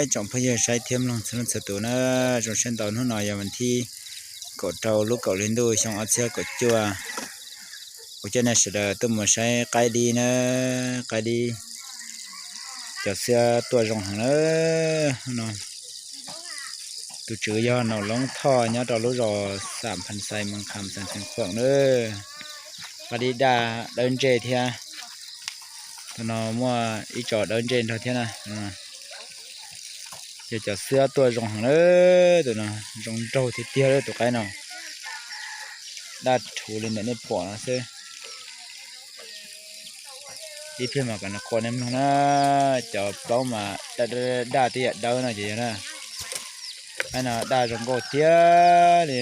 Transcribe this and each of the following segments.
Tsoom phooj ywg saib thiab mloog txhua leej txhua tus na, zoo siab ntau hnub no yog vas thib kaum rau lub kaum hli ntuj xyoo ob txhiab kaum cuaj, kuv coj nej sawv daws tuaj mus saib qaib dib na, qaib dib cov xiab tuaj zoo heev na. Hnub no tus tswv yog Naum Loob Thoj nyob rau lub zos Xam Phas Xais Moos Kham xeev Xeev Khuam na. Qaib dib daj dawb ntsej thiab, tus no muaj ib tsos dawb ntsej nrog thiab na. Yog cov xiab tuaj zoo heev na, tus no zoo nraug tiag tiag tus qaib no. Daj rhuv li ntawm nej pom no xwb. Ib pliag mas kom nws qua nej mloog na. Cov plaub mas daj daj twb yam dawb no ces yog na. Qaib no daj zoo nkauj tiag li.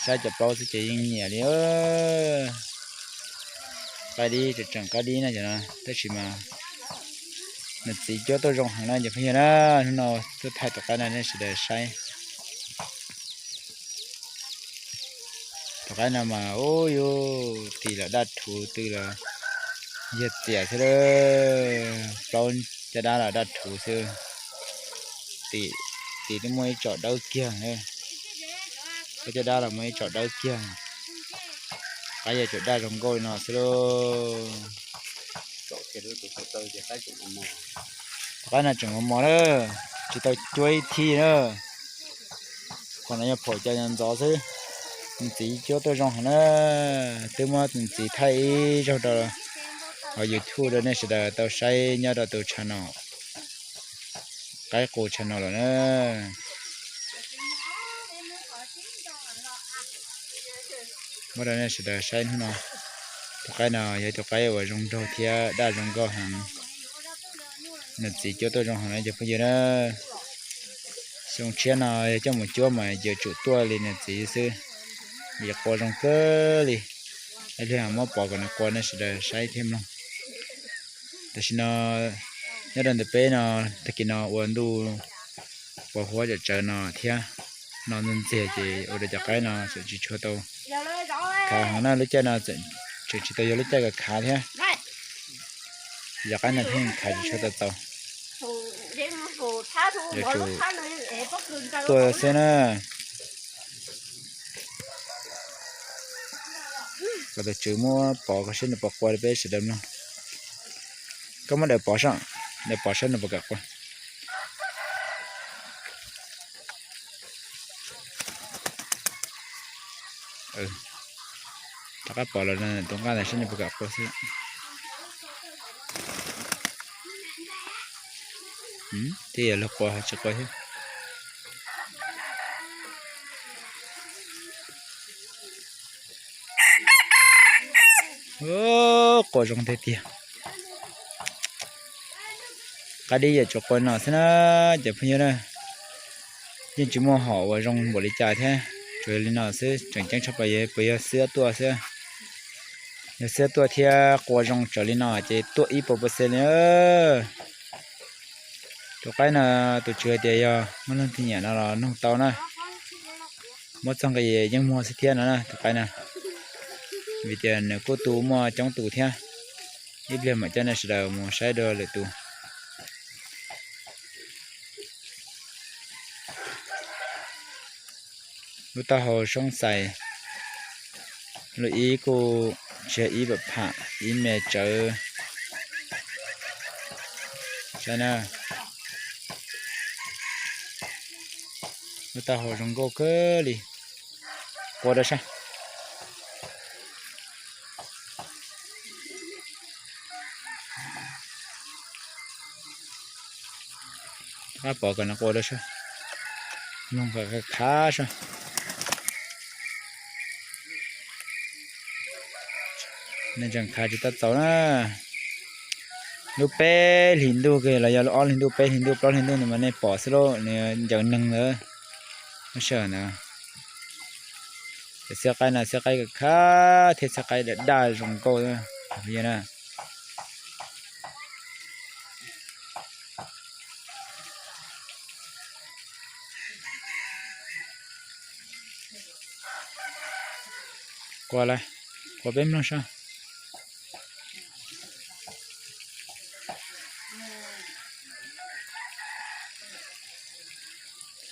Saib cov plaub xwb ces yeej nyiam li. Qaib dib tseem tseem qaib dib na, tab sis mas nws txiv cuab tuaj zoo heev na cov phooj ywg na. Hnub no tuaj thaij tus qaib no nej sawv daws saib. Tus qaib no mas ub yus tim los daj rhuv, twb los yog txias xwb, plaub caj dab los daj rhuv xwb. Tim, tim twb muaj ib tsos dawb kiag, plaub caj dab los muaj ib tsos dawb kiag. Qaib yog tsuas daj zoo nkauj li no xwb lauj. Tus qaib no tseem mos mos na, tsis tau cuab ib thib na. Qhov no yog phaum cov ntxov xwb. Tus txiv cuab tuaj zoo heev na. Twb muab tus txiv thaij ib zaug rau hauv YouTube rau nej sawv daws tau saib nyob rau tus channel, Qaib Qus channel lawm na. Muab rau nej sawv daws saib hnub no. Tus qaib no yog ib tus qaib uas zoo nraug thiab daj zoo nkauj heev. Nws txiv cuab tuaj zoo heev na cov phooj ywg na. Xyoo tshiab no yog coj mus cuab mas yuav tsum tuaj li nws txiv xwb, vim qua zoo kawg li. Ib pliag muab pov kom nws qua nej sawv daws saib thiab mloog. Tam sim no nyob rau ntawm peb no, tag kis no ua ntuj pos huab tsawv tsawv no thiab, no ntxiag ntxiag ces ua rau cov qaib no tseem tsis tshua tau khav heev na, lub caij no tseem tsis tau yog lub caij khav thiab. Cov qaib no thiaj khav tsis tshua tau txaus. Yuav tsum tuaj xwb na. Kom tus tswv muab pov kom saib nws puas qua rau peb sawv daws mloog. Koj muab daws pov saib, daws pov saib nws puas kam qua. Rov qab pov los tus nqaj ntawd saib nws puas kam qua xwb. Thiab yog luag qua ho tsis qua thiab. Qua zoo tiag tiag. Qaib dib yam tsuas qua no xwb na cov phooj ywg na. Yeej tsis muaj hom uas zoo npaum li cas thiab, tsuas yog li no xwb. Tseem ceeb tshaj plaws yog puas yog xiab tuaj xwb. Yog xiab tuaj thiab qua zoo tsawv li no ces tuaj ib puas pawv xees li. Tus qaib no tus tswv hais tias yog muaj leej twg nyiam no los nug tau na. Muab txog nqi yeej muag xwb thiab no na tus qaib no, vim tias nws kuj tu muaj coob tus thiab. Ib pliag mam coj nej sawv daws mus saib dua lwm tus. Lub taub hau soob xais, lub ib kuj tsis yog ib pam pham, ib me tsawv. Saib na, lub taub hau zoo nkauj kawg li. Qua rau saib. Rov qab pov kom nws qua rau saib. Mloog kom khav saib. Nws tseem khav tsis tau txaus na. Lub peb hlis ntuj kiag los yog lub ob hlis ntuj, peb hlis ntuj, plaub hlis ntuj ntawd mas nej pom xwb lauj, nws ncaws neeg ntawd. Lub sij hawm ntawd. Cov xiab qaib no xiab qaib khav thiab xiab qaib daj daj zoo nkauj na. Qua lawm, qua peb mloog saib.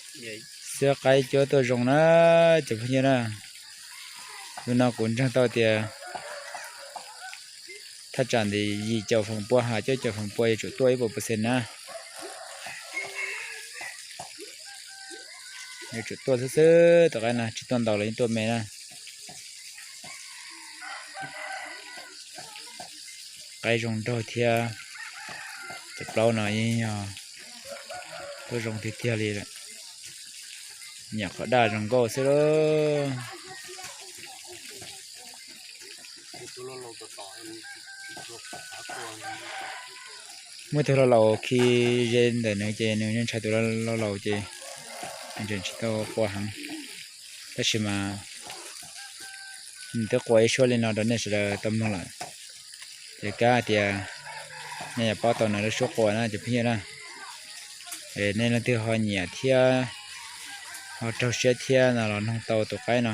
Xiab qaib cuab tuaj zoo na cov phooj ywg na. Lub no kuv ntseeg tau tias thaj tsam ntawm yim caum feem pua ha cuaj caum feem pua yuav tsum tuaj ib puas percent na. Yuav tsum tuaj xwb xwb, tus qaib no tsis tuaj ntau los yeej tuaj me na. Qaib zoo nraug thiab. Cov plaub no yeej yog tuaj zoo tiag tiag li lawm. Nyiam qhov daj zoo nkauj xwb lauj. Muaj tus hluas laus khi ze ntawm nws ces nws yeej ntshai tus hluas laus ces nws tseem tsis tau qua heev. Tab sis mas nws twb qua ib suab li no rau nej sawv daws tau mloog lawm. Ces kav hais tias nej yuav paub tau nws lub suab qua na cov phooj ywg na. Es nej leej twg ho nyiam thiab ho raug siab thiab no los noog tau tus qaib no.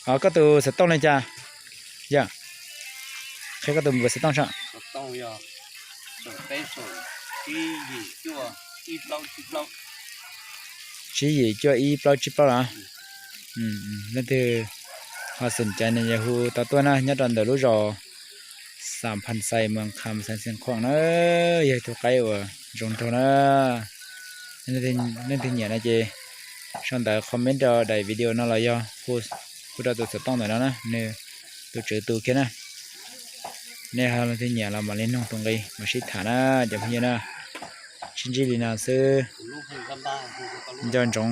Koj tus xov tooj li cas? Yog, qhia koj tus npawb xov tooj saib. Tsib yim cuaj ib plaub tsib plaub los. Leej twg ho xom cai no yog hu tau tuaj na, nyob rau ntawm lub zos Xam Phas Xais, Moos Kham, Xeev Khuam na. Yog tus qaib uas zoo nraug na. Leej twg nyiam no ces sau ntawv comment rau daim video no los yog hu rau tus xov tooj ntawm no na, nws tus tswv tus kiag na. Nej ho leej twg nyiam los mam li noog tus nqi mam sib tham na cov phooj ywg na. Sib ntsib li no xwb. Nco ntsoov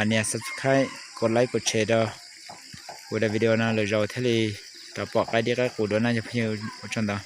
nias subscribe, kov like, kov share rau kuv daim video no lwm zaus thiaj li rov pom qaib dib qaib qus dua na cov phooj ywg, ua tsaug ntau.